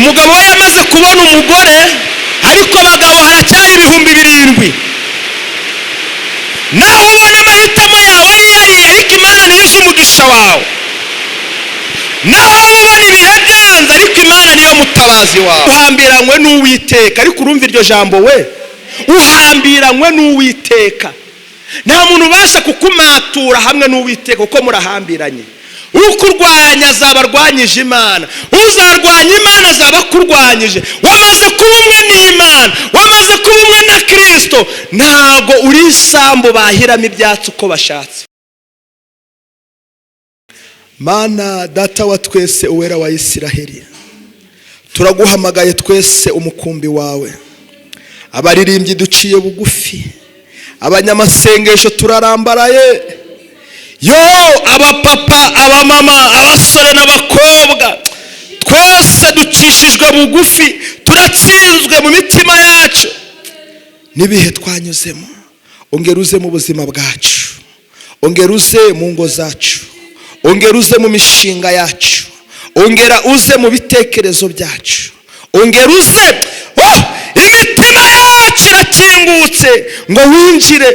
Umugabo we yamaze kubona umugore, ariko abagabo haracyari 7000. Nawe ubona amahitamo yawe ari yariya, ariko Imana niyo izi umugisha wawe. Nawe ubona ibihe byanze, ariko Imana niyo mutabazi wawe. Uhambiranywe n'Uwiteka. Ariko urumva iryo jambo we? Uhambiranywe n'Uwiteka, nta muntu ubasha kukumatura hamwe n'Uwiteka, kuko murahambiranye. Ukurwanya azaba arwanyije Imana, uzarwanya Imana azaba akurwanyije. Wamaze kuba umwe n'Imana, wamaze kuba umwe na Kirisito, ntabwo uri isambu bahiramo ibyatsi uko bashatse. Mana Data wa twese, Uwera wa Isiraheli, turaguhamagaye twese umukumbi wawe. Abaririmbyi duciye bugufi, abanyamasengesho turarambaraye, yo abapapa, abamama, abasore n'abakobwa, twese ducishijwe bugufi, turatsinzwe mu mitima yacu n'ibihe twanyuzemo. Ongera uze mu buzima bwacu, ongera uze mu ngo zacu, ongera uze mu mishinga yacu, ongera uze mu bitekerezo byacu, ongera uze. Oh, imitima yacu irakingutse ngo winjire,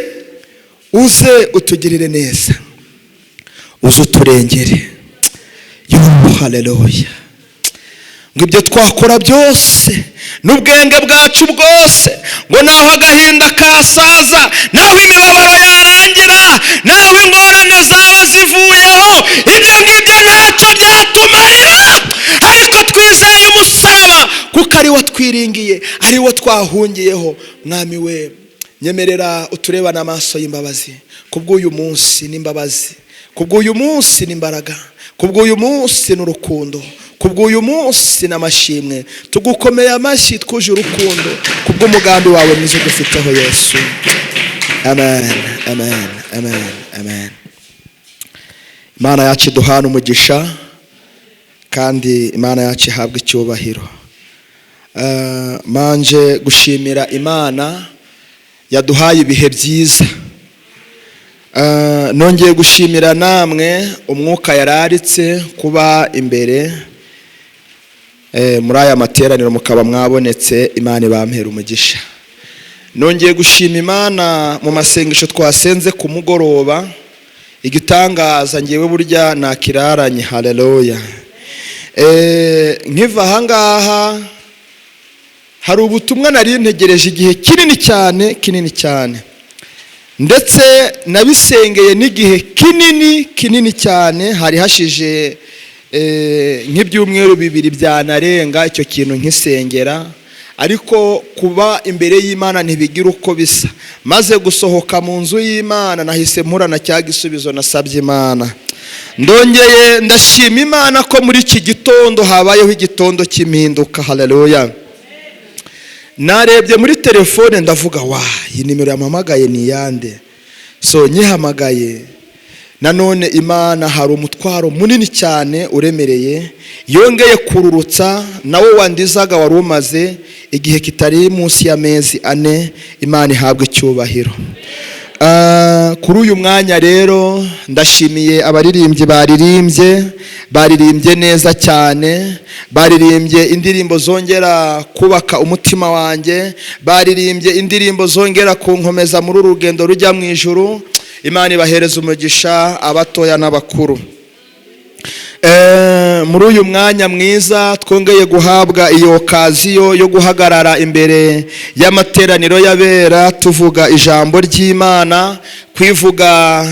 uze utugirire neza, uze uturengere. Yo haleluya! Ngo ibyo twakora byose n'ubwenge bwacu bwose, ngo naho agahinda kasaza, naho imibabaro yarangira, naho ingorane zaba zivuyeho, ibyo ngibyo ntacyo byatumarira. Ariko twizeye umusaraba, kuko ari wo twiringiye, ari wo twahungiyeho. Mwami we, nyemerera uturebane amaso y'imbabazi kubw'uyu munsi n'imbabazi, kubw'uyu munsi n'imbaraga, kubw'uyu munsi n'urukundo, kubw'uyu munsi n'amashimwe. Tugukomeye amashyi twuje urukundo kubw'umugambi wawe mwiza udufiteho, Yesu. Amen, amen, amen, amen. Imana yacu iduhana umugisha, kandi Imana yacu ihabwa icyubahiro. Manje gushimira Imana yaduhaye ibihe byiza. Nongeye gushimira namwe umwuka yararitse kuba imbere muri aya materaniro, mukaba mwabonetse. Imana ibampera umugisha. Nongeye gushima Imana mu masengesho twasenze ku mugoroba. Igitangaza, ngewe burya nakiraranye. Haleluya! Nkiva ahangaha hari ubutumwa nari ntegereje igihe kinini cyane, kinini cyane, ndetse nabisengeye n'igihe kinini kinini cyane. Hari hashije nk'ibyumweru 2 byanarenga icyo kintu nkisengera, ariko kuba imbere y'Imana ntibigira uko bisa. Maze gusohoka mu nzu y'Imana, nahise mpura na cya gisubizo nasabye Imana. Ndongeye ndashima Imana ko muri iki gitondo habayeho igitondo cy'impinduka. Haleluya! Narebye muri telefone, ndavuga: "Wa, iyi nimero yampamagaye ni iyande?" So nyihamagaye nanone, Imana hari umutwaro munini cyane uremereye yongeye kururutsa, nawe wandizaga wari umaze igihe kitari munsi y'amezi 4. Imana ihabwa icyubahiro. Kuri uyu mwanya rero ndashimiye abaririmbyi baririmbye, baririmbye neza cyane, baririmbye indirimbo zongera kubaka umutima wanjye, baririmbye indirimbo zongera kunkomeza muri uru rugendo rujya mu ijuru. Imana ibahereza umugisha, abatoya n'abakuru. Muri uyu mwanya mwiza twongeye guhabwa iyo occasion yo guhagarara imbere y'amateraniro y'abera tuvuga ijambo ry'Imana. Kwivuga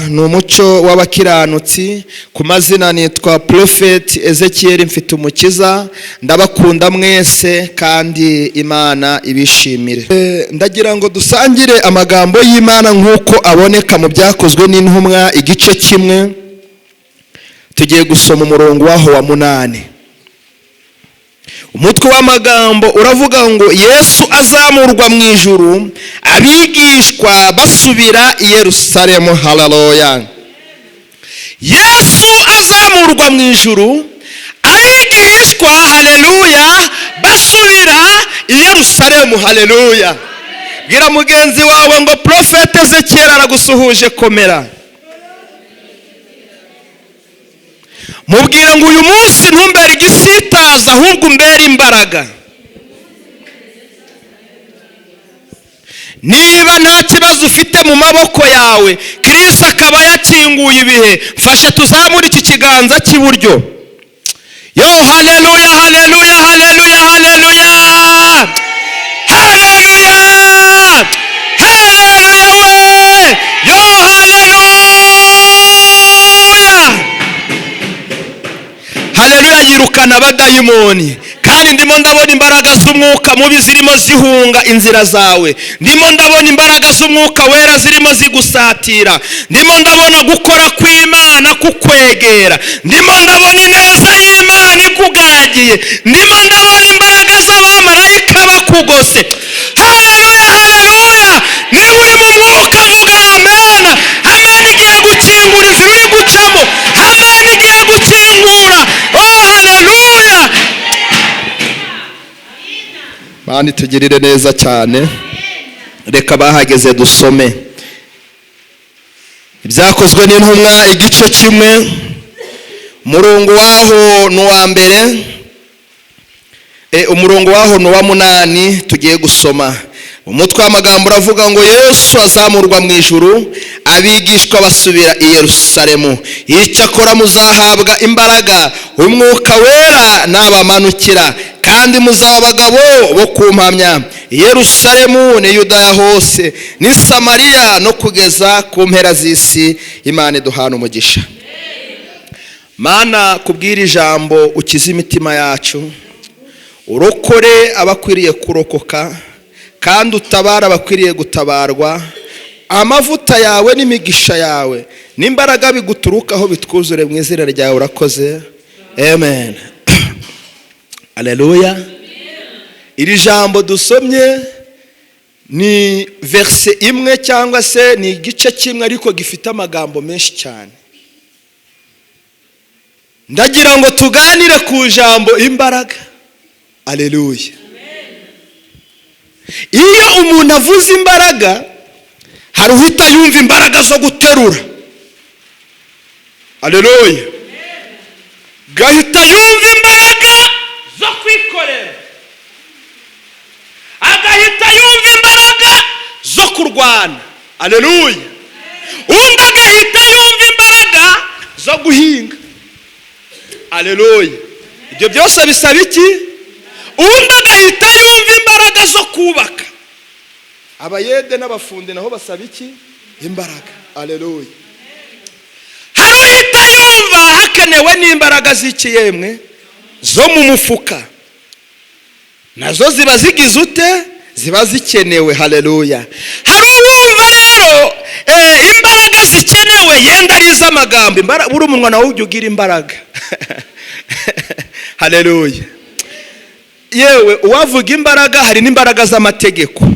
ni umuco w'abakiranutsi. Ku mazina nitwa Prophet Ezekiel Mfitumukiza. Ndabakunda mwese kandi Imana ibishimire. Ndagira ngo dusangire amagambo y'Imana nk'uko aboneka mu Byakozwe n'Intumwa, igice 1. Tugiye gusoma umurongo waho wa 8. Umutwe w'amagambo uravuga ngo: "Yesu azamurwa mu ijuru, abigishwa basubira i Yerusalemu." Haleluya! Yesu azamurwa mu ijuru, abigishwa, haleluya, basubira i Yerusalemu. Haleluya! Bwira mugenzi wawe ngo: "Prophète Ezekiel aragusuhuje, komera." Mubwira ngo uyu munsi ntumbere igisitaza, ahubwo umbere imbaraga. Niba nta kibazo ufite mu maboko yawe, Kristo akaba yakinguye ibihe, mfasha tuzamure iki kiganza cy'iburyo. Yo, haleluya, haleluya, haleluya, haleluya, haleluya, haleluya we! Yo, haleluya, haleluya. Yirukana abadayimoni. Kandi ndimo ndabona imbaraga z'umwuka mubi zirimo zihunga inzira zawe. Ndimo ndabona imbaraga z'umwuka wera zirimo zigusatira. Ndimo ndabona gukora kw'Imana kukwegera. Ndimo ndabona ineza y'Imana ikugaragiye. Ndimo ndabona imbaraga z'abamarayika bakugose. Haleluya, haleluya. Niba uri mu mwuka, vuga amen. Amen igiye gukingura inzira uri gucamo. Amen igiye gukingura. Oh, haleluya. Mana itugirire neza cyane. Reka bahageze dusome Ibyakozwe n'Intumwa, igice kimwe, umurongo waho ni uwa mbere, umurongo waho ni uwa 8. Tugiye gusoma umutwe w'amagambo uravuga ngo: Yesu azamurwa mu ijuru, abigishwa basubira i Yerusalemu. Icyakora muzahabwa imbaraga, umwuka wera nabamanukira, kandi muzaba abagabo bo kumpamya i Yerusalemu ni Yudaya hose ni Samariya no kugeza ku mpera z'isi. Imana iduhana umugisha. Mana, kubwira ijambo ukize imitima yacu, urokore abakwiriye kurokoka, kandi utabara abakwiriye gutabarwa. Amavuta yawe n'imigisha yawe n'imbaraga biguturukaho bitwuzure mu izina ryawe. Urakoze, amen. Aleluya. Iri jambo dusomye ni verse imwe cyangwa se ni igice kimwe, ariko gifite amagambo menshi cyane. Ndagira ngo tuganire ku ijambo imbaraga. Aleluya. Iyo umuntu avuze imbaraga, hari uhita yumva imbaraga zo guterura. Aleluya. Gahita yumva imbaraga zo kwikorera, agahita yumva imbaraga zo kurwana. Aleluya. Undi agahita yumva imbaraga zo guhinga. Aleluya. Ibyo byose bisaba iki? Undi agahita yumva imbaraga zo kubaka. Abayede n'abafundi naho basaba iki? Imbaraga. Aleluya. Hari uhita yumva hakenewe n'imbaraga z'ikiyemwe zo mu mufuka, nazo ziba zigize ute? Ziba zikenewe. Haleluya. Hari uwumva rero imbaraga zikenewe yenda ari iz'amagambo. Buri umunwa nawe ujya ugira imbaraga. Haleluya. Yewe, uwavuga imbaraga, hari n'imbaraga z'amategeko.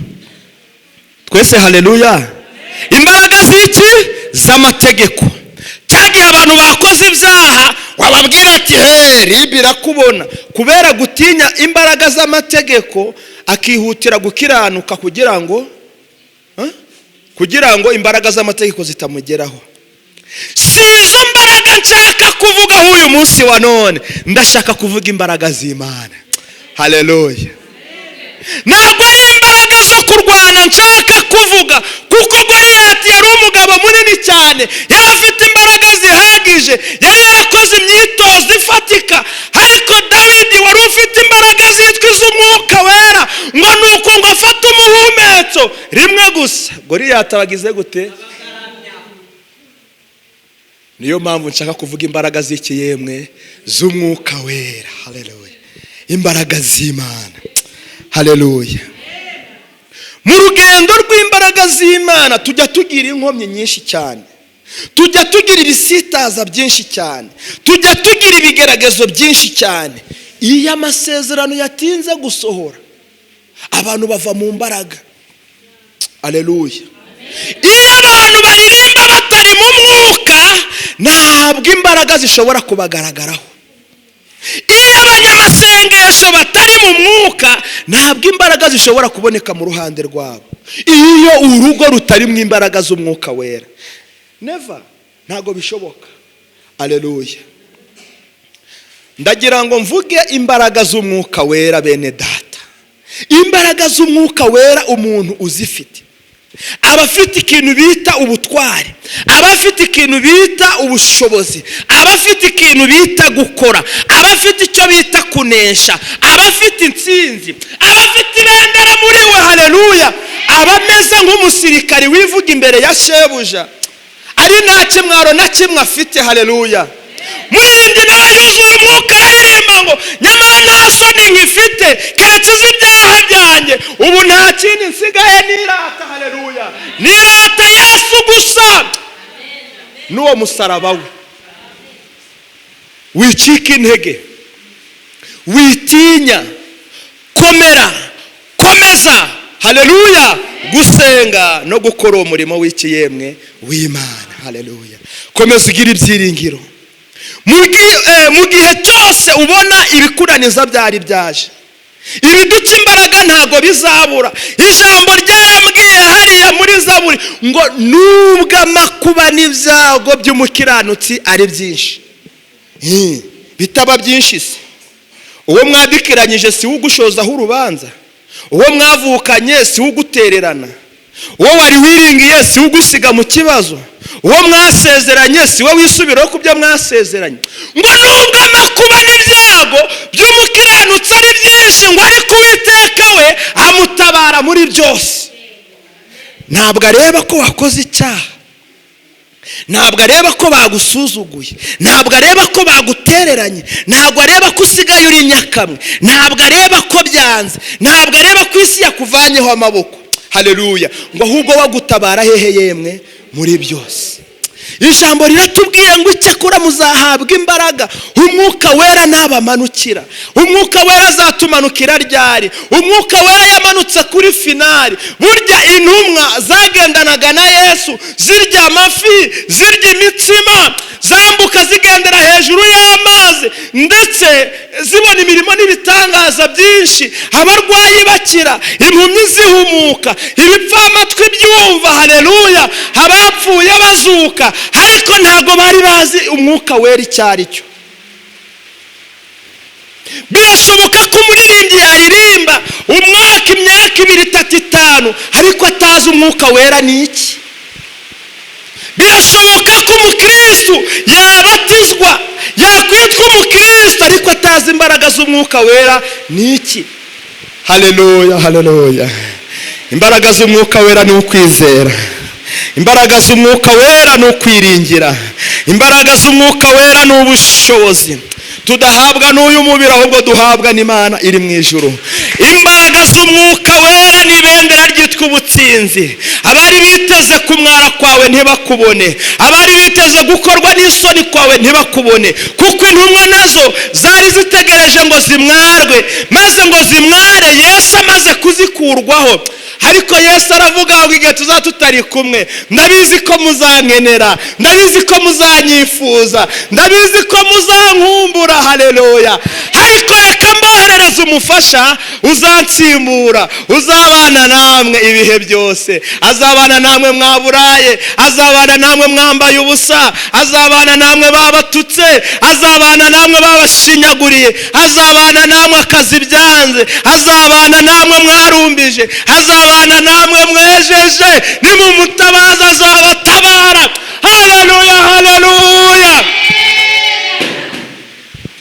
Twese haleluya. Imbaraga z'iki? Z'amategeko. Cyagihe abantu bakoze ibyaha, wababwira ati: "He, ribi irakubona." Kubera gutinya imbaraga z'amategeko, akihutira gukiranuka kugira ngo imbaraga z'amategeko zitamugeraho. Si izo mbaraga nshaka kuvugaho uyu munsi wa none. Ndashaka kuvuga imbaraga z'Imana. Haleluya. Ntabwo ari imbaraga zo kurwana nshaka kuvuga, kuko Goliyati yari umugabo munini cyane, yari afite imbaraga zihagije, yari yarakoze imyitozo ifatika. Ariko Dawidi wari ufite imbaraga zitwa iz'umwuka wera, ngo ni uko ngo afate umuhumetso rimwe gusa, Goliyati abagize gute? Niyo mpamvu nshaka kuvuga imbaraga z'ikiyemwe z'umwuka wera. Haleluya. Imbaraga z'Imana. Haleluya. Mu rugendo rw'imbaraga z'Imana tujya tugira inkomyi nyinshi cyane, tujya tugira ibisitaza byinshi cyane, tujya tugira ibigeragezo byinshi cyane. Iyo amasezerano yatinze gusohora, abantu bava mu mbaraga. Aleluya. Iyo abantu baririmba batari mu mwuka, ntabwo imbaraga zishobora kubagaragaraho. Iyo abanyamasengesho batari mu mwuka, ntabwo imbaraga zishobora kuboneka mu ruhande rwabo. Iyo urugo rutarimo imbaraga z'umwuka wera, never, ntabwo bishoboka. Aleluya. Ndagira ngo mvuge imbaraga z'Umwuka Wera, bene Data. Imbaraga z'Umwuka Wera, umuntu uzifite aba afite ikintu bita ubutwari, aba afite ikintu bita ubushobozi, aba afite ikintu bita gukora, aba afite icyo bita kunesha, aba afite intsinzi, aba afite ibendera muri we. Haleluya! Aba ameze nk'umusirikari wivuga imbere ya shebuja ari nta kimwaro na kimwe afite. Haleluya! Muririmbyi nawe yuzuye Umwuka, araririmba ngo: "Nyamara nta soni nkifite keretse iz'ibyaha byanjye. Ubu nta kindi nsigaye nirata." Haleluya! Nirata Yesu gusa n'uwo musaraba we. Wicika intege, witinya, komera, komeza, haleluya, gusenga no gukora uwo murimo w'ikiyemwe w'Imana. Haleluya! Komeza ugira ibyiringiro mu gihe cyose ubona ibikunaniza byari byaje. Ibiduca imbaraga ntabwo bizabura. Ijambo ryarambwiye hariya muri Zaburi ngo nubwo amakuba n'ibyago by'umukiranutsi ari byinshi. Bitaba byinshi se, uwo mwadikiranyije si we ugushozaho urubanza? Uwo mwavukanye si we ugutererana? Uwo wari wiringiye si we ugusiga mu kibazo? Uwo mwasezeranye si we wisubiraho ku byo mwasezeranye? Ngo nubwo amakuba n'ibyago by'umukiranutsi ari byinshi, ngo ariko Uwiteka we amutabara muri byose. Ntabwo areba ko wakoze icyaha, ntabwo areba ko bagusuzuguye, ntabwo areba ko bagutereranye, ntabwo areba ko usigaye uri nyakamwe, ntabwo areba ko byanze, ntabwo areba ko isi yakuvanyeho amaboko. Haleluya! Ngo ahubwo wagutabara hehe yemwe? Muri byose. Ijambo riratubwiye ngo icyakora muzahabwa imbaraga Umwuka Wera nabamanukira. Umwuka Wera azatumanukira ryari? Umwuka Wera yamanutse kuri finale. Burya intumwa zagendanaga na Yesu, zirya amafi, zirya imitsima, zambuka zigendera hejuru y'amazi, ndetse zibona imirimo n'ibitangaza byinshi, abarwayi bakira, impumyi zihumuka, ibipfamatwi byumva, haleluya, abapfuye bazuka, ariko ntabwo bari bazi Umwuka Wera icyo ari cyo. Birashoboka ko umuririmbyi yaririmba umwaka, imyaka 2, 3, 5, ariko atazi Umwuka Wera ni iki. Birashoboka ko umukristu yabatizwa, yakwitwa umukristu, ariko atazi imbaraga z'Umwuka Wera ni iki. Haleluya, haleluya! Imbaraga z'Umwuka Wera ni ukwizera, imbaraga z'Umwuka Wera ni ukwiringira, imbaraga z'Umwuka Wera ni ubushobozi tudahabwa n'uyu mubiri, ahubwo duhabwa n'Imana iri mu ijuru. Imbaraga z'Umwuka Wera ni ibendera ryitwa ubutsinzi. Abari biteze kumwara kwawe ntibakubone, abari biteze gukorwa n'isoni kwawe ntibakubone, kuko intumwa nazo zari zitegereje ngo zimwarwe, maze ngo zimware Yesu amaze kuzikurwaho. Ariko Yesu aravuga ngo: "Igihe tuzaba tutari kumwe, ndabizi ko muzankenera, ndabizi ko muzanyifuza, ndabizi ko muzankumbura." Haleluya! "Ariko reka mboherereze umufasha uzansimbura, uzabana namwe ibihe byose. Azabana namwe mwaburaye, azabana namwe mwambaye ubusa, azabana namwe babatutse, azabana namwe babashinyaguriye, azabana namwe akazi byanze, azabana namwe mwarumbije, azabana namwe mwejeje. Nimumutabaza azabatabara." Haleluya, haleluya!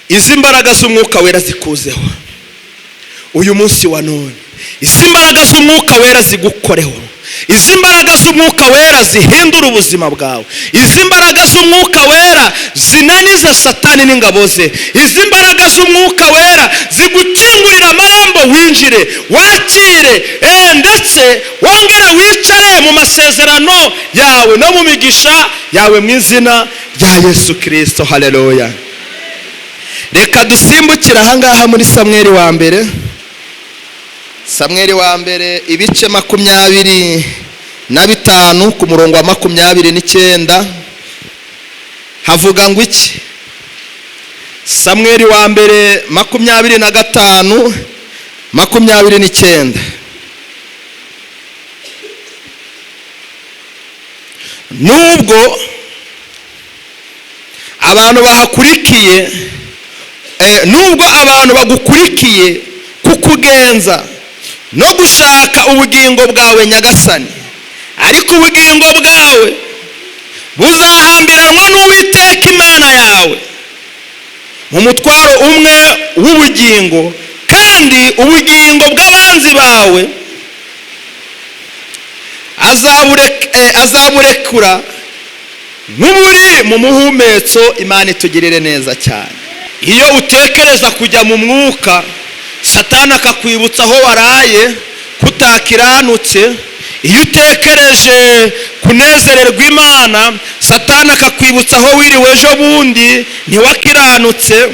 Izi mbaraga z'Umwuka Wera zikuzeho uyu munsi wa none, izi mbaraga z'Umwuka Wera zigukoreho, izi mbaraga z'Umwuka Wera zihindura ubuzima bwawe, izi mbaraga z'Umwuka Wera zinaniza Satani n'ingabo ze, izi mbaraga z'Umwuka Wera zigukingurira amarembo, winjire, wakire, ndetse wongere wicare mu masezerano yawe no mu migisha yawe, mu izina rya Yesu Kirisito. Haleluya! Reka dusimbukire ahangaha muri Samweri wa mbere, Samweri wa mbere, ibice 25, ku murongo wa 29. Havuga ngo iki? Samweri wa mbere 25, 29. Nubwo abantu bahakurikiye Nubwo abantu bagukurikiye kukugenza no gushaka ubugingo bwawe, Nyagasani, ariko ubugingo bwawe buzahambiranwa n'Uwiteka Imana yawe mu mutwaro umwe w'ubugingo, kandi ubugingo bw'abanzi bawe azaburekura nk'uburi mu muhumetso. Imana itugirire neza cyane. Iyo utekereza kujya mu mwuka, Satani akakwibutsa aho waraye kutakiranutse. Iyo utekereje kunezererwa Imana, Satani akakwibutsa aho wiriwe ejo bundi ntiwakiranutse.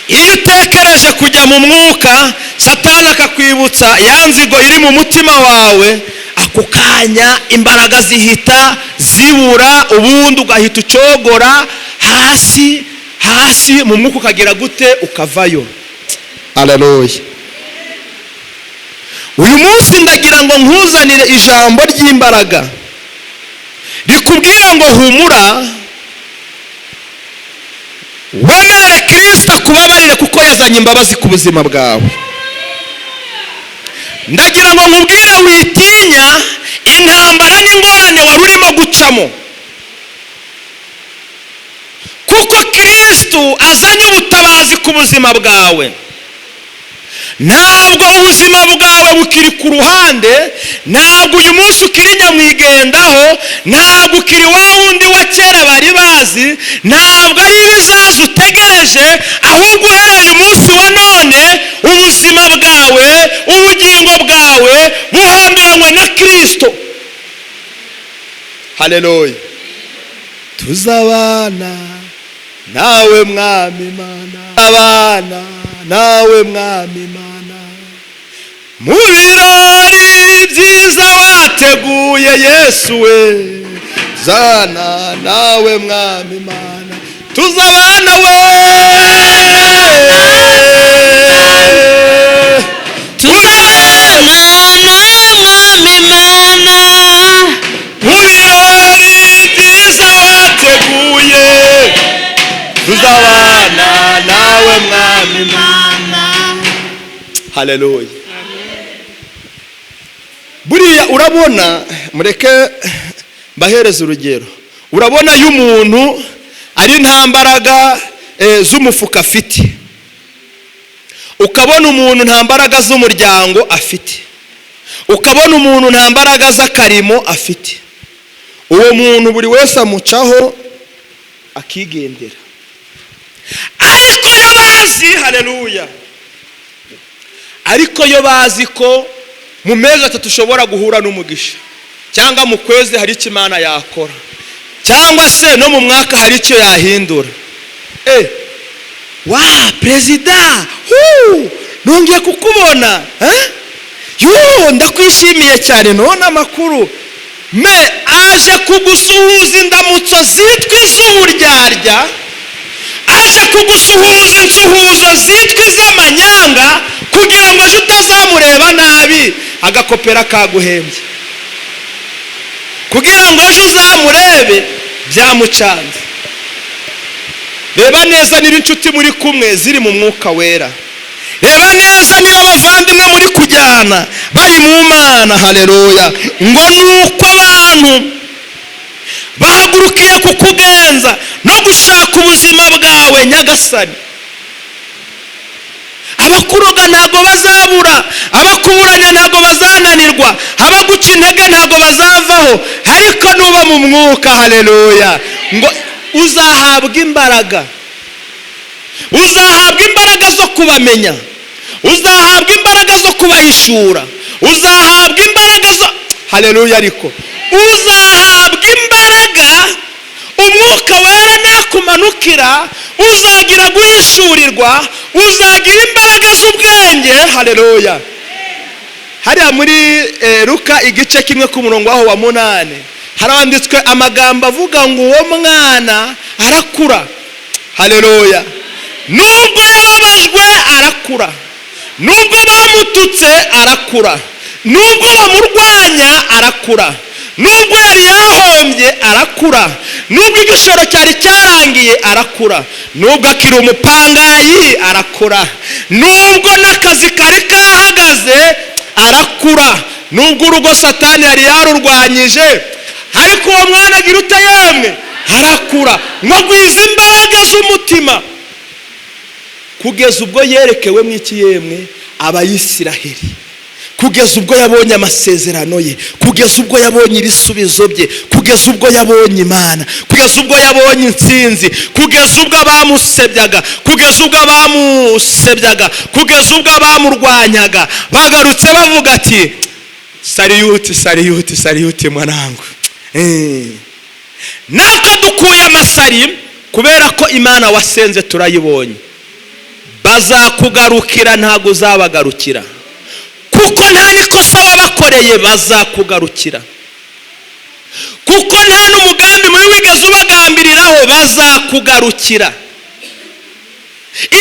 Iyo utekereje kujya mu mwuka, Satani akakwibutsa ya nzigo iri mu mutima wawe. Ako kanya imbaraga zihita zibura, ubundi ugahita ucogora hasi hasi mu mwuka, ukagira gute? Ukavayo. Aleluya! Uyu munsi ndagira ngo nkuzanire ijambo ry'imbaraga rikubwira ngo humura, wemerere Kirisita akubabarire, kuko yazanye imbabazi ku buzima bwawe. Ndagira ngo nkubwire, witinya intambara n'ingorane wari urimo gucamo, kuko Kirisitu azanye ubutabazi ku buzima bwawe. Ntabwo ubuzima bwawe bukiri ku ruhande, ntabwo uyu munsi ukiri nyamwigendaho, ntabwo ukiri wa wundi wa kera bari bazi, ntabwo ari ibizaza utegereje, ahubwo uhereye umunsi wa none ubuzima bwawe, ubugingo bwawe buhambiranywe na Kirisito. Haleluya! Tuzabana nawe, Mwami Mana, abana nawe, Mwami Mana, mu birori byiza wateguye. Yesu we, zana nawe, Mwami Mana, tuzabana we. Tuzabana nawe, Mwami Mana, mu birori byiza wateguye, tuzabana nawe, Mwami Mana. Haleluya! Buriya urabona, mureke mbahereza urugero. Urabona iyo umuntu ari nta mbaraga z'umufuka afite, ukabona umuntu nta mbaraga z'umuryango afite, ukabona umuntu nta mbaraga z'akarimo afite, uwo muntu buri wese amucaho akigendera. Ariko iyo bazi, haleluya, ariko iyo bazi ko mu mezi 3 ushobora guhura n'umugisha, cyangwa mu kwezi hari icyo Imana yakora, cyangwa se no mu mwaka hari icyo yahindura, wa perezida, hu nongeye kukubona, eh? Yo, ndakwishimiye cyane. None amakuru? Me aje kugusuhuza indamutso zitwa iz'uburyarya, aje kugusuhuza insuhuzo zitwa iz'amanyanga, kugira ngo ejo utazamureba nabi agakopera kaguhembye, kugira ngo ejo uzamurebe byamucanze. Reba neza niba inshuti muri kumwe ziri mu Mwuka Wera. Reba neza niba abavandimwe muri kujyana bari mu Mana. Haleluya! Ngo nuko abantu bahagurukiye kukugenza no gushaka ubuzima bwawe, Nyagasani. Abakuroga ntabwo bazabura, abakuburanya ntabwo bazananirwa, abaguca intege ntabwo bazavaho. Ariko nuba mu mwuka, haleluya, ngo uzahabwa imbaraga, uzahabwa imbaraga zo kubamenya, uzahabwa imbaraga zo kubahishura, uzahabwa imbaraga zo, haleluya, ariko uzahabwa imbaraga. Umwuka Wera nakumanukira, uzagira guhishurirwa, uzagira imbaraga z'ubwenge. Haleluya! Hariya muri Luka igice 1 ku murongo waho wa 8 haranditswe amagambo avuga ngo uwo mwana arakura. Haleluya! Nubwo yababajwe arakura, nubwo bamututse arakura, nubwo bamurwanya arakura, Nubwo yari yahombye arakura, nubwo igishoro cyari cyarangiye arakura, nubwo akiri umupangayi arakura, nubwo n'akazi kari kahagaze arakura, nubwo urugo Satani yari yarurwanyije, ariko uwo mwana agira ute yemwe? Arakura ngo agwize imbaraga z'umutima, kugeza ubwo yerekewe mu iki yemwe? Abayisiraheli. Kugeza ubwo yabonye amasezerano ye, kugeza ubwo yabonye ibisubizo bye, kugeza ubwo yabonye Imana, kugeza ubwo yabonye intsinzi, kugeza ubwo abamusebyaga, kugeza ubwo abamusebyaga, kugeza ubwo abamurwanyaga bagarutse bavuga ati: "Salute, salute, salute mwanangu." Natwe dukuye amasari kubera ko Imana wasenze turayibonye. Bazakugarukira, ntabwo uzabagarukira, kuko nta n'ikosa wabakoreye. Bazakugarukira kuko nta n'umugambi mubi wigeze ubagambiriraho. Bazakugarukira.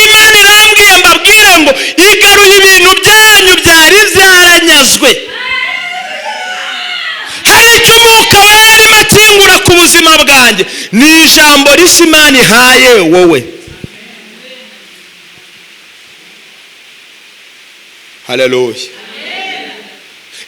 Imana irambwiye mbabwire ngo igaruye ibintu byanyu byari byaranyazwe. Hari icyo Umwuka Wera arimo akingura ku buzima bwanjye. Ni ijambo rishya Imana ihaye wowe. Haleluya!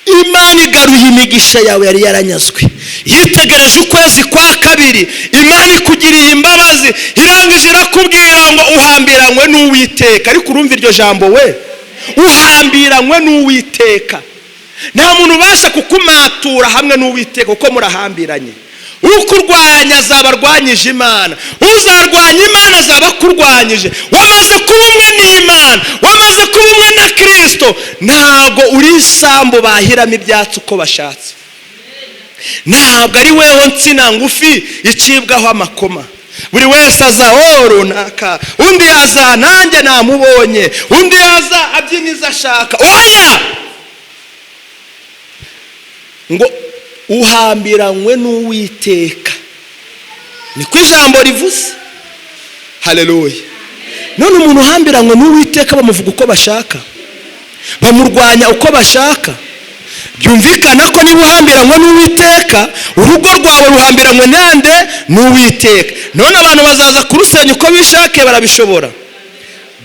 Imana igaruye imigisha yawe yari yaranyazwe. Yitegereje ukwezi kwa kabiri, Imana ikugiriye imbabazi, irangije irakubwira ngo uhambiranywe n'Uwiteka. Ariko urumva iryo jambo we? Uhambiranywe n'Uwiteka. Nta muntu ubasha kukumatura hamwe n'Uwiteka, kuko murahambiranye. Ukurwanya azaba arwanyije Imana, uzarwanya Imana azaba akurwanyije. Wamaze kuba umwe n'Imana, wamaze kuba umwe na Kirisito. Ntabwo uri isambu bahiramo ibyatsi uko bashatse, ntabwo ari weho nsina ngufi icibwaho amakoma. Buri wese aza oh runaka, undi yaza nanjye namubonye, undi yaza abyina ashaka. Oya, ngo uhambiranywe n'Uwiteka, niko ijambo rivuze. Haleluya! None umuntu uhambiranywe n'Uwiteka bamuvuga uko bashaka, bamurwanya uko bashaka. Byumvikana ko niba uhambiranywe n'Uwiteka, urugo rwawe ruhambiranywe nande? N'Uwiteka. None abantu bazaza kurusenya uko bishakiye, barabishobora.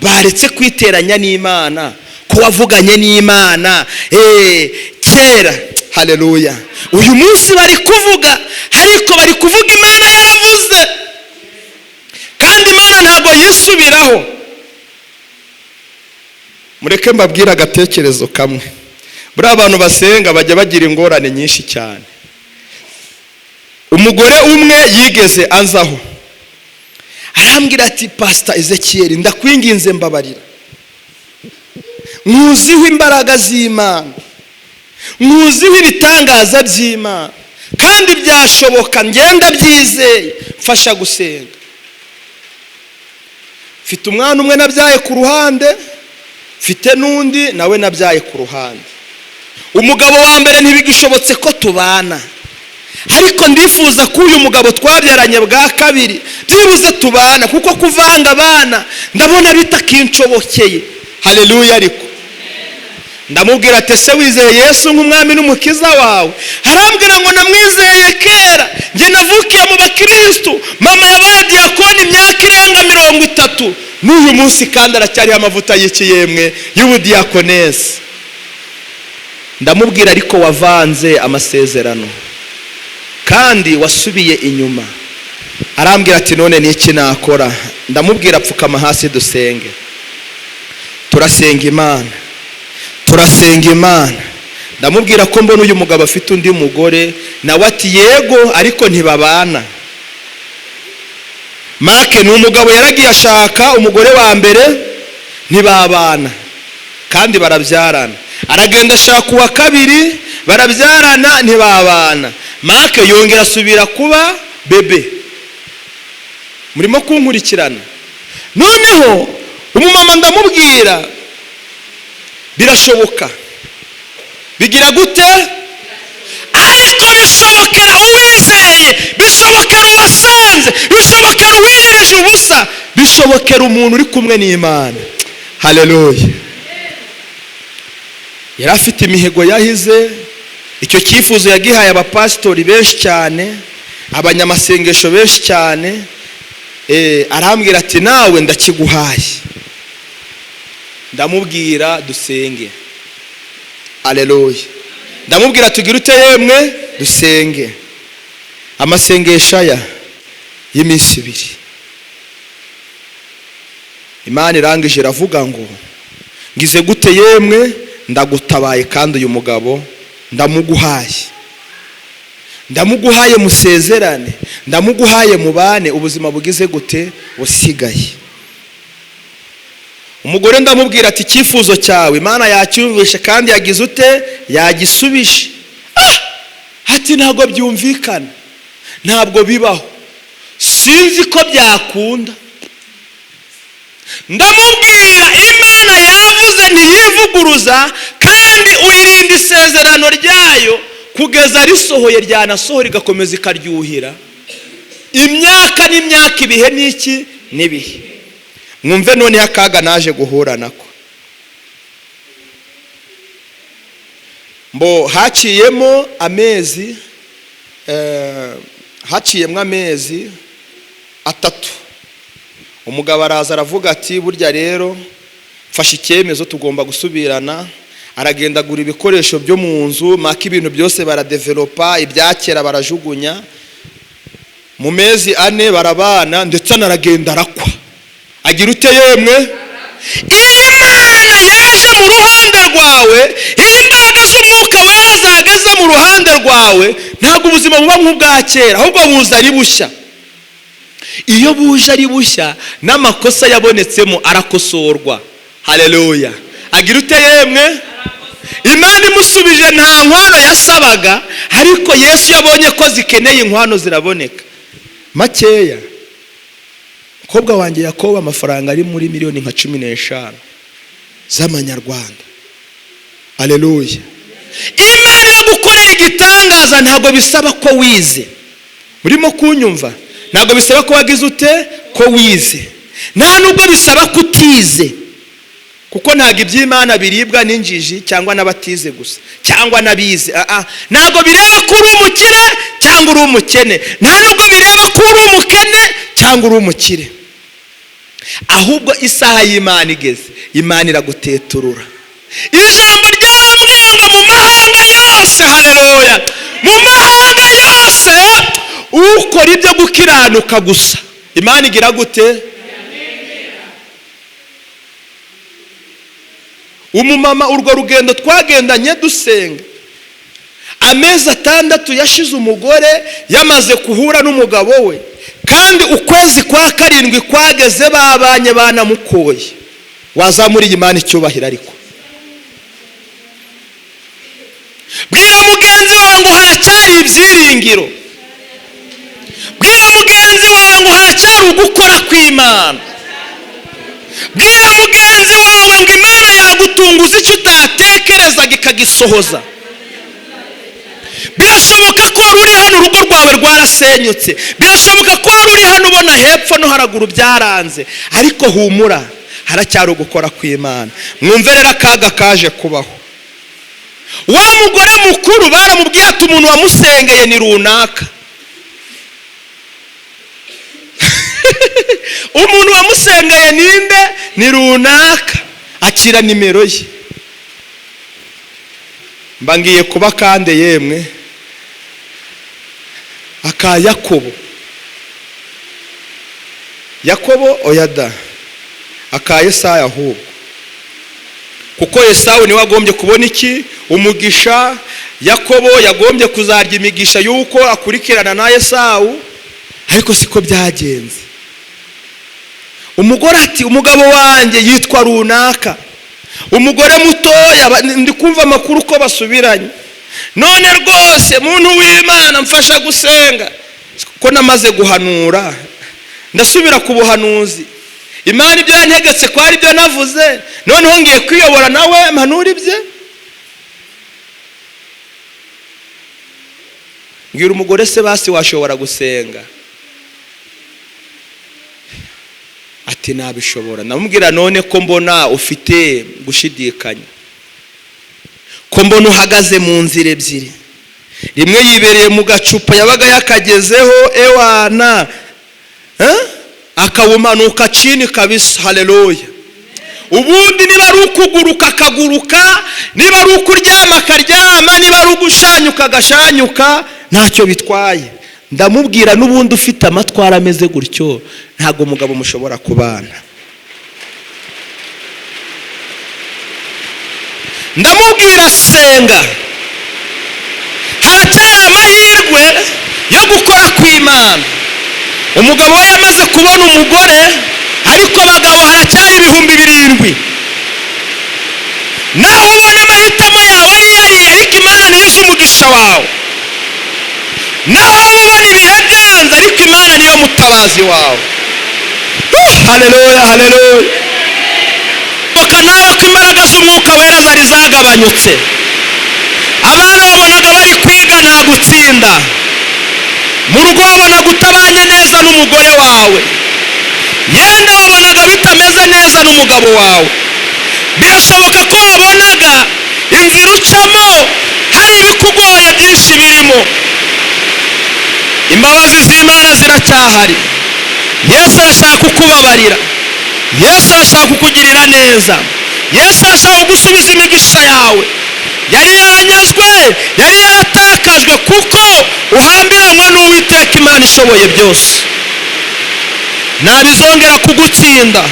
Baretse kwiteranya n'Imana, ko wavuganye n'Imana kera. Haleluya! Uyu munsi bari kuvuga, ariko bari kuvuga Imana yaravuze, kandi Imana ntabwo yisubiraho. Mureke mbabwire agatekerezo kamwe. Buriya abantu basenga bajya bagira ingorane nyinshi cyane. Umugore umwe yigeze anzaho arambwira ati: "Pasita Ezekiyeli, ndakwinginze mbabarira, nkuziho imbaraga z'Imana, nkuziho ibitangaza by'Imana, kandi byashoboka, ngenda byizeye, mfasha gusenga. Mfite umwana umwe nabyaye ku ruhande, mfite n'undi nawe nabyaye ku ruhande. Umugabo wa mbere ntibigishobotse ko tubana, ariko ndifuza ko uyu mugabo twabyaranye bwa kabiri byibuze tubana, kuko kuvanga abana ndabona bitakinshobokeye." Haleluya! Ariko ndamubwira ati: "Ese wizeye Yesu nk'umwami n'umukiza wawe?" Arambwira ngo: "Namwizeye kera, njye navukiye mu bakirisitu, mama yabaye diyakoni imyaka irenga 30, n'uyu munsi kandi aracyariho amavuta y'ikiyemwe y'ubudiyakonesi." Ndamubwira: "Ariko wavanze amasezerano kandi wasubiye inyuma." Arambwira ati: "None niki nakora?" Ndamubwira: "Pfukama hasi dusenge." Turasenga Imana, turasenga Imana. Ndamubwira ko mbona uyu mugabo afite undi mugore, nawe ati: "Yego, ariko ntibabana." Make ni umugabo yaragiye ashaka umugore wa mbere, ntibabana kandi barabyarana. Aragenda ashaka uwa kabiri, barabyarana, ntibabana. Make yongera asubira kuba bebe. Murimo kunkurikirana? Noneho umumama ndamubwira: "Birashoboka." Bigira gute? Ariko bishobokera uwizeye, bishobokera uwasenze, bishobokera uwiyirije ubusa, bishobokera umuntu uri kumwe n'Imana. Haleluya! Yari afite imihigo yahize. Icyo cyifuzo yagihaye abapasitori benshi cyane, abanyamasengesho benshi cyane. Arambwira ati nawe ndakiguhaye. Ndamubwira dusenge. Aleluya. Ndamubwira tugire ute yemwe? Dusenge. Amasengesho aya y'iminsi 2, Imana irangije iravuga ngo ngize gute yemwe? Ndagutabaye, kandi uyu mugabo ndamuguhaye, ndamuguhaye musezerane, ndamuguhaye mubane ubuzima bugize gute busigaye. Umugore ndamubwira ati icyifuzo cyawe Imana yacyumvishe kandi yagize ute? Yagisubije. Ati ntabwo byumvikana, ntabwo bibaho, sinzi ko byakunda. Ndamubwira Imana yavuze ntiyivuguruza, kandi uyirinda isezerano ryayo kugeza risohoye, ryanasohora igakomeza ikaryuhira imyaka n'imyaka, ibihe n'iki n'ibihe. Mwumve noneho akaga naje guhura nako. Mbo haciyemo amezi, haciyemo amezi 3, umugabo araza aravuga ati burya rero mfashe icyemezo, tugomba gusubirana. Aragenda agura ibikoresho byo mu nzu, maka ibintu byose baradevelopa, ibyakera barajugunya. Mu mezi 4 barabana, ndetse anaragenda arakwa. Agira ute yemwe? Imana yaje mu ruhande rwawe, imbaraga z'umwuka wera zageze mu ruhande rwawe, ntabwo ubuzima buba nk'ubwa kera, ahubwo buza ari bushya. Iyo buje ari bushya, n'amakosa yabonetsemo arakosorwa. Haleluya. Agira ute yemwe? Imana imusubije nta nkwano yasabaga, ariko Yesu yabonye ko zikeneye inkwano ziraboneka. Makeya, mukobwa wanjye Yakobo amafaranga ari muri miliyoni nka 15 z'amanyarwanda. Haleluya. Imana iragukorera igitangaza, ntabwo bisaba ko wize. Urimo kunyumva? Ntabwo bisaba ko wagize ute? Ko wize. Nta nubwo bisaba ko utize, kuko ntabwo iby'Imana biribwa n'injiji cyangwa n'abatize gusa cyangwa n'abize. Ntabwo bireba ko uri umukire cyangwa uri umukene, nta nubwo bireba ko uri umukene cyangwa uri umukire, ahubwo isaha y'Imana igeze, Imana iraguteturura. Ijambo ryarambwiye ngo mu mahanga yose, haleluya, mu mahanga yose ukora ibyo gukiranuka gusa, Imana igira gute? Umumama urwo rugendo twagendanye dusenga, amezi 6 yashize umugore yamaze kuhura n'umugabo we, kandi ukwezi kwa 7 kwageze babanye banamukoye. Wazamuriye Imana icyubahiro. Ariko bwira mugenzi wawe ngo haracyari ibyiringiro, bwira mugenzi wawe ngo haracyari ugukora kw'Imana, bwira mugenzi wawe ngo Imana yagutunguza icyo utatekerezaga ikagisohoza. Birashoboka ko wari uri hano urugo rwawe rwarasenyutse, birashoboka ko wari uri hano ubona hepfo no haraguru byaranze, ariko humura, haracyari ugukora kw'Imana. Mwumve rero akaga kaje kubaho. Wa mugore mukuru baramubwiye ati umuntu wamusengeye ni runaka. Umuntu wamusengeye ninde? Ni runaka. Akira nimero ye. Mba ngiye kuba kande yemwe aka Yakobo. Yakobo oyada aka Yesaya ahubwo, kuko Esawu niwe agombye kubona iki? Umugisha. Yakobo yagombye kuzarya imigisha yuko akurikirana na Esawu, ariko siko byagenze. Umugore ati umugabo wanjye yitwa runaka. Umugore mutoya ndi kumva amakuru ko basubiranye, none rwose muntu w'Imana mfasha gusenga ko namaze guhanura, ndasubira ku buhanuzi. Imana ibyo yantegetse ko ari byo navuze, noneho ngiye kwiyobora nawe mpanura ibye. Mbwira umugore se basi washobora gusenga? Ati nabishobora. Namubwira none ko mbona ufite gushidikanya, ko mbona uhagaze mu nzira ebyiri, Rimwe yibereye mu gacupa yabaga yakagezeho, ewana, akawumanuka chini kabisa. Haleluya! Ubundi niba ari ukuguruka akaguruka, niba ari ukuryama akaryama, niba ari ugushanyuka agashanyuka, ntacyo bitwaye. Ndamubwira, n'ubundi ufite amatwara ameze gutyo ntabwo umugabo mushobora kubana. Ndamubwira, senga, haracyari amahirwe yo gukora kw'Imana. Umugabo we yamaze kubona umugore, ariko abagabo haracyari 7000. Nawe ubona amahitamo yawe ari yariye, ariko Imana niyo izi umugisha wawe. Nawe ubona ibihe byanze, ariko Imana niyo mutabazi wawe. Haleluya, haleluya! Nawe ko imbaraga z'umwuka wera zari zagabanyutse, abana babonaga bari kwiga nta gutsinda, mu rugo wabonaga utabanye neza n'umugore wawe, yenda wabonaga bitameze neza n'umugabo wawe. Birashoboka ko wabonaga inzira ucamo hari ibikugoye byinshi birimo. Imbabazi z'Imana ziracyahari. Yesu arashaka kukubabarira, Yesu arashaka kukugirira neza, Yesu arashaka kugusubiza imigisha yawe yari yaranyazwe, yari yaratakajwe, kuko uhambiranywe n'Uwiteka Imana ishoboye byose. Ntabizongera kugutsinda,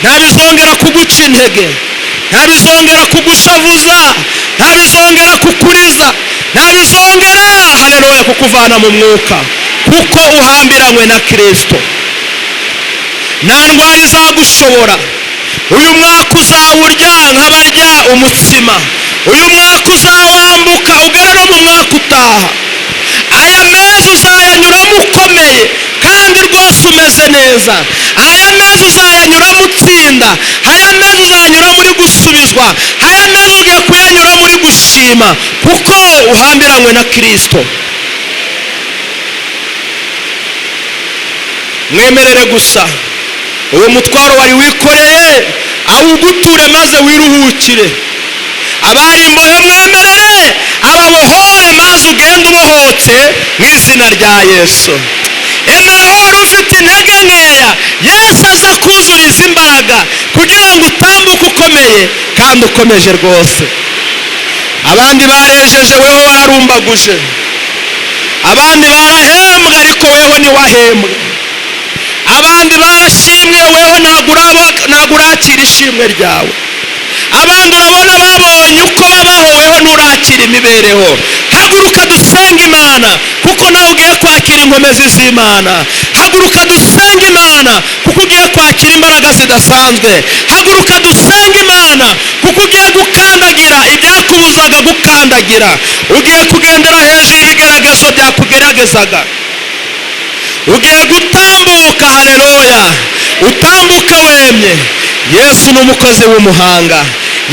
ntabizongera kuguca intege, ntabizongera kugushavuza, ntabizongera kukuriza, ntabizongera, haleluya, kukuvana mu mwuka, kuko uhambiranywe na Kristo. Nta ndwara izagushobora. Uyu mwaka uzawurya nk'abarya umutsima. Uyu mwaka uzawambuka ugere no mu mwaka utaha. Aya mezi uzayanyuramo ukomeye kandi rwose umeze neza. Aya mezi uzayanyuramo utsinda. Aya mezi uzayanyuramo uri gusubizwa. Aya mezi ugiye kuyanyuramo uri gushima, kuko uhambiranywe na Kristo. Mwemerere gusa uwo mutwaro wari wikoreye awuguture maze wiruhukire. Abari imbohe mwemerere ababohore maze ugende ubohotse mu izina rya Yesu. Emera wari ufite intege nkeya, Yesu aza kuzuriza imbaraga kugira ngo utambuke ukomeye kandi ukomeje rwose. Abandi barejeje, weho wararumbaguje. Abandi barahembwa, ariko weho ntiwahembwa. Abandi barashimwe, weho ntabwo urakira ishimwe ryawe. Abandi urabona babonye uko babaho, weho nturakira imibereho. Haguruka dusenge Imana, kuko nawe ugiye kwakira inkomezi z'Imana. Haguruka dusenge Imana, kuko ugiye kwakira imbaraga zidasanzwe. Haguruka dusenge Imana, kuko ugiye gukandagira ibyakubuzaga gukandagira. Ugiye kugendera hejuru y'ibigeragezo byakugeragezaga. Ugiye gutambuka, haleluya, utambuka wemye. Yesu ni umukozi w'umuhanga.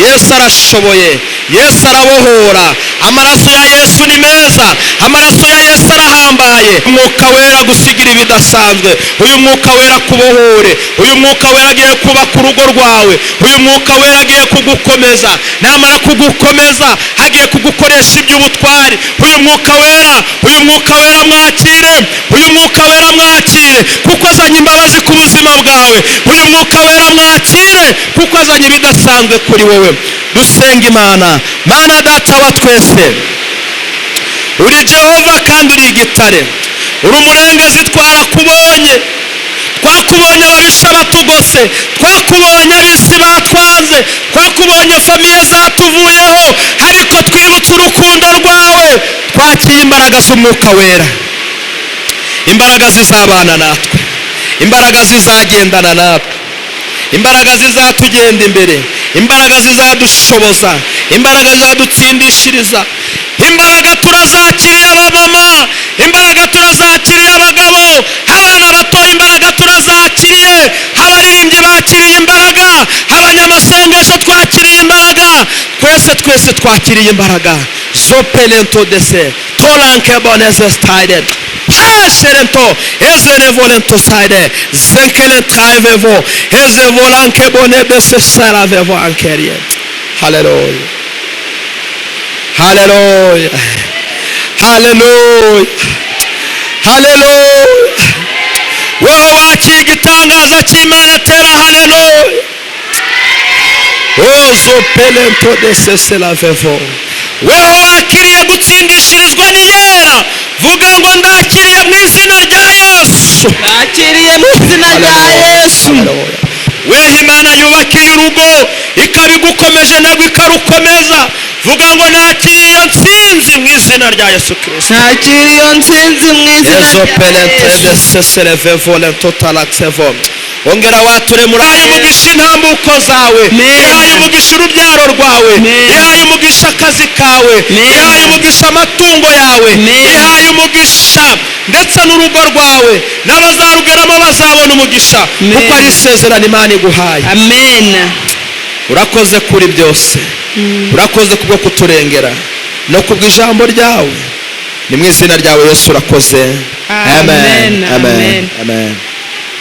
Yesu arashoboye, Yesu arabohora. Amaraso ya Yesu ni meza, amaraso ya Yesu arahambaye. Umwuka wera gusigira ibidasanzwe. Uyu mwuka wera kubohore. Uyu mwuka wera agiye kubaka urugo rwawe. Uyu mwuka wera agiye kugukomeza. Namara kugukomeza agiye kugukoresha iby'ubutwari. Uyu mwuka wera, uyu mwuka wera mwakire, uyu mwuka wera mwakire, kuko azanye imbabazi ku buzima bwawe. Uyu mwuka wera mwakire, kuko azanye ibidasanzwe kuri wowe. Dusenga Imana. Mana Data wa twese, uri Jehova kandi uri igitare, uri umurengezi. Twarakubonye, twakubonye ababisha batugose, twakubonye ab'isi batwanze, twakubonye famiye zatuvuyeho, ariko twibutse urukundo rwawe. Twakiye imbaraga z'umwuka wera, imbaraga zizabana natwe, imbaraga zizagendana natwe, imbaraga zizatugenda imbere, imbaraga zizadushoboza, imbaraga zizadutsindishiriza. Imbaraga turazakiriye abamama, imbaraga turazakiriye abagabo, abana bato, imbaraga turazakiriye, abaririmbyi bakiriye imbaraga, abanyamasengesho twakiriye imbaraga, twese twese twakiriye imbaraga. Zopelento dese tolanke bonese stide hasherento ezenevolento side zenkelentaivevo ezevolanke bonebese saravevo ankerie. Haleluya, haleluya, Haleluya, haleluya! Wowe wakira igitangaza cy'Imana, tera haleluya. Ozo pelento de seselavevo. Wewe wakiriye gutsindishirizwa n'Iyera, vuga ngo: "Ndakiriye mu izina rya Yesu." Nakiriye mu izina rya Yesu. Weho Imana yubakiye urugo, ikaba igukomeje nabwo ikarukomeza, vuga ngo: "Nakiriye iyo ntsinzi mu izina rya Yesu Kirisito." Nakiriye iyo ntsinzi mu izina Ezo rya pelente Yesu. De seselevevo lentotalaxevo. Ongera wature muri ayo umugisha intambuko zawe. Amen. Ihaye umugisha urubyaro rwawe. Amen. Ihaye umugisha akazi kawe. Amen. Ihaye umugisha amatungo yawe. Amen. Ihaye umugisha ndetse n'urugo rwawe, n'abazarugeramo bazabona umugisha, Amen. kuko ari isezerano Imana iguhaye. Amen. Urakoze kuri byose, urakoze kubwo kuturengera no kubw'ijambo ryawe. Ni mu izina ryawe Yesu, urakoze. Amen. Amen. Amen. Amen.